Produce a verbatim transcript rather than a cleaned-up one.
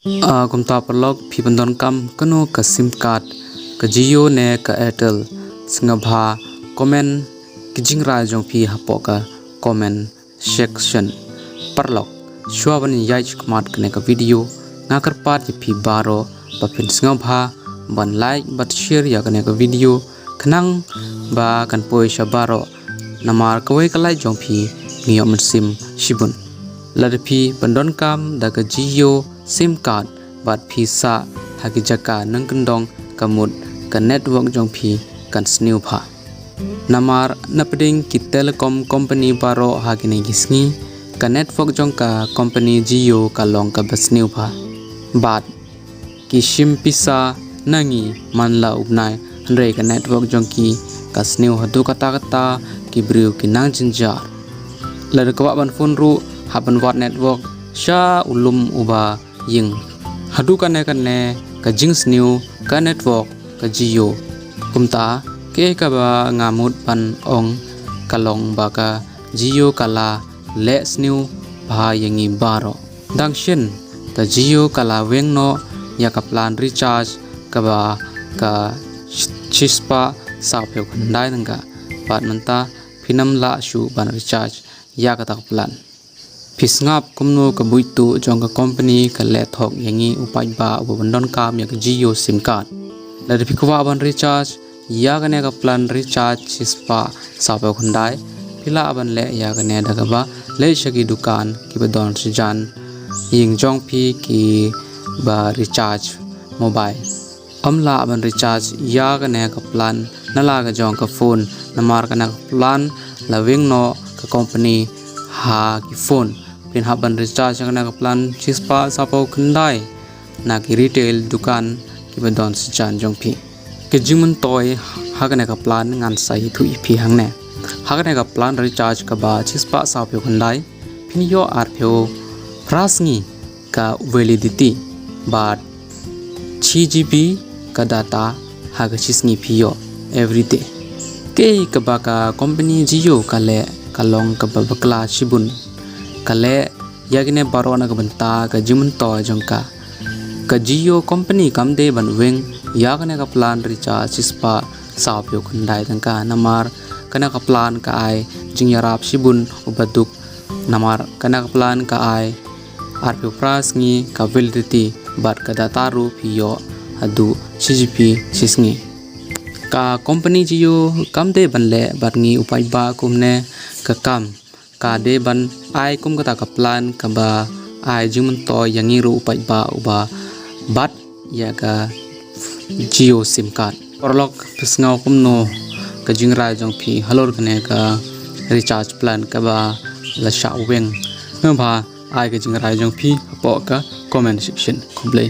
Ah, kumta paralok, phi pyndonkam kano ka sim card, ka Jio ne ka Airtel, sngewbha comment ki jingrai jong phi hapoh ka comment section. Paralok, shuwa ban ïaid sha khmat kane ka video, nga kyrpad ïa phi baroh ba phin sngewbha ban like bad share ïa kane ka video, khnang ba kan poi sha baroh, namar kawei ka like jong phi ngi ïoh mynsiem shibun. Lada phi pyndonkam da ka Jio sim card bad phi sah ha ki jaka nongkyndong, ka mut ka network jong phi kan sniew bha. Namar na pdeng ki telecom company baroh ha kine ki sngi, ka network jong ka company Jio ka long kaba sniew bha. Bad ki shim pisa na ngi man la u bnai, hynrei ka network jong ki ka sniew haduh katta katta, ki briew ki nang jynjar. Lada kwah ban phone ruh, hap ban wad network sha u lum uba ïing. Haduh kane kane ka jingsniew ka network ka Jio. Kumta, kaei kaba nga mut ban ong ka long ba ka Jio ka la leh sniew bha ïa ngi baroh. Dang shen, ka Jio ka la weng noh ïa ka plan recharge kaba ka shispah sawphew khyndai tyngka. Bad mynta phin ym lah shuh ban recharge ïa kata ka plan. Phi sngap kumno ka buit tuh jong ka company ka leh thok ïa ngi u paidbah uba pyndonkam ïa ka Jio sim card. Lada phi kwah ban recharge ïa kane ka plan recharge shispah sawphew khyndai, phi lah ban leh ïa kane da kaba leit sha ki dukan kiba don shajan ïing jong phi kiba recharge mobile. Ym lah ban recharge ïa kane ka plan na la ka jong ka phone, namar kane ka plan la weng noh ka company ha ki phone. Phin hap ban recharge ïa kane ka plan shispah sawphew khyndai na ki retail dukan kiba don shajan jong phi. Ka jingmyntoi ha kane ka plan ngan sa ïathuh ïa phi hangne. Ha kane ka plan recharge kaba shispah sawphew khyndai, phin ïoh arphew phra sngi ka validity bad shi GB ka data ha ka shi sngi phi ïoh everyday. Kaei kaba ka company Jio ka leh ka long kaba bakla shibun. Ka leh ïa kine baroh na ka bynta ka jingmyntoi jong ka. Ka Jio company kam dei ban weng ïa kane ka plan recharge shispah sawphew khyndai tyngka, namar kane ka plan ka ai jingïarap shibun uba duk, namar kane ka plan ka ai arphew phra sngi ka validity bad ka data ruh phi ïoh haduh shi GB shi sngi. Ka company Jio kam dei ban leh bad ngi u paidbah kumne ka kam. Ka dei ban ai kum kata ka plan kaba ai jingmyntoi ïa ngi ruh u paidbah uba bat ïa ka Jio sim card. Paralok, phi sngew kumno ka jingrai jong phi halor kane ka recharge plan kaba la shah weng? Sngewbha ai ka jingrai jong phi hapoh ka comment section. Khublei.